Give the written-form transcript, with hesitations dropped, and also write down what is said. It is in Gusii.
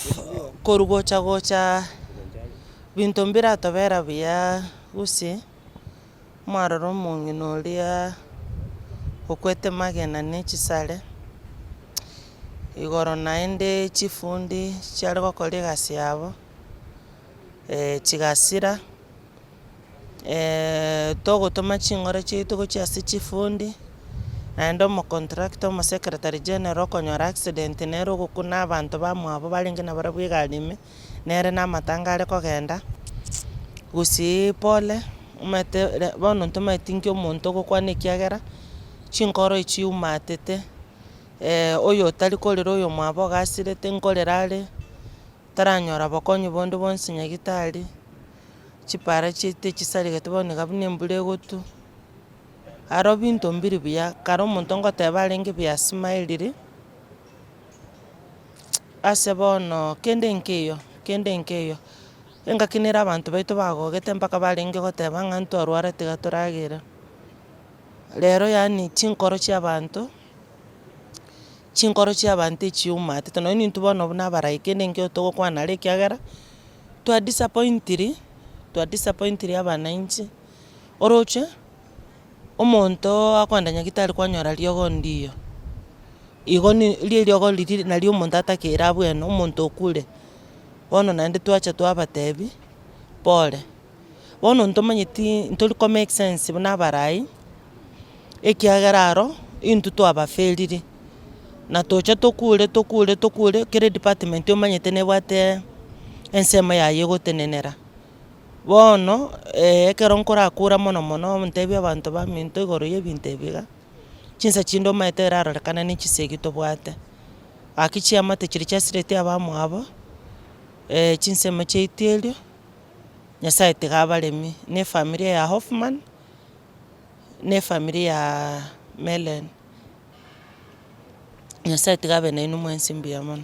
Korwa gocha gocha binto mbiratobera buya gusii, mwarora omong'ina oria okwete magena na echisare, igoro naende chifundi chiare gokora egasi yabo, chigasira. Togotoma ching'ora chiaito gochia ase chifundi, naende omocontractor, omosecretary general okonyora accident nere ogokuna abanto bamwabo barenge nabarabwo egari ime, nere na amatanga are kogenda, gusii pole, omanyete re bono ntomaeti nki omonto ogokwana ekiagera, chinkoro echiumatete, oyo otari korera oyomwabo ogasirete nkorera are. Taranyora bokonyi bonde bwonsi nyagitari, chipara chiaito echisarigete bono iga buna embura egotwa, aro binto mbiri buya, kare omonto ngoteba arenge buya asmilire, ase bono kende nkeiyo, kende nkeiyo. Engaki nere abanto baito bagogete mpaka barenge goteba ng'a ntwarwara tiga toragere. Rero yaani chinkoro chia abanto. Chinkoro chi'abanto echiumatete, nonya nintwe bono buna abarai kende nkio togokwana are ekiagera, twadisappointiri, twadisappointiri abananchi, oroche, omonto akoenda nyagetari kwanyora riogo ndiyo, igo ni ririogo riria nario omonto atakeire abwene, omonto okure. Bono naende twacha twabatebi, pole. Bono ntomanyeti ntori ko make sense buna abarai, ekiagera aro intwe twabaferiri, na tocha tokure tokure tokure kera edepartment omanyete nebwate ensemo yaye egotenenera. Bono ekero nkorakura mono mono ntebie abanto baminto igoro ya ebinto ebi iga, chinsa chinde omanyete erarorekane ne chisegi tobwate, gaki chiamate chiria chiasireti abamwabo, chinsemo chiaito erio. Nyasaye tiga abaremie, na efamiri ya Hoffman, na efamiri ya Mellen. Nyasaye tiga abe nainwe mwensi mbuya mono.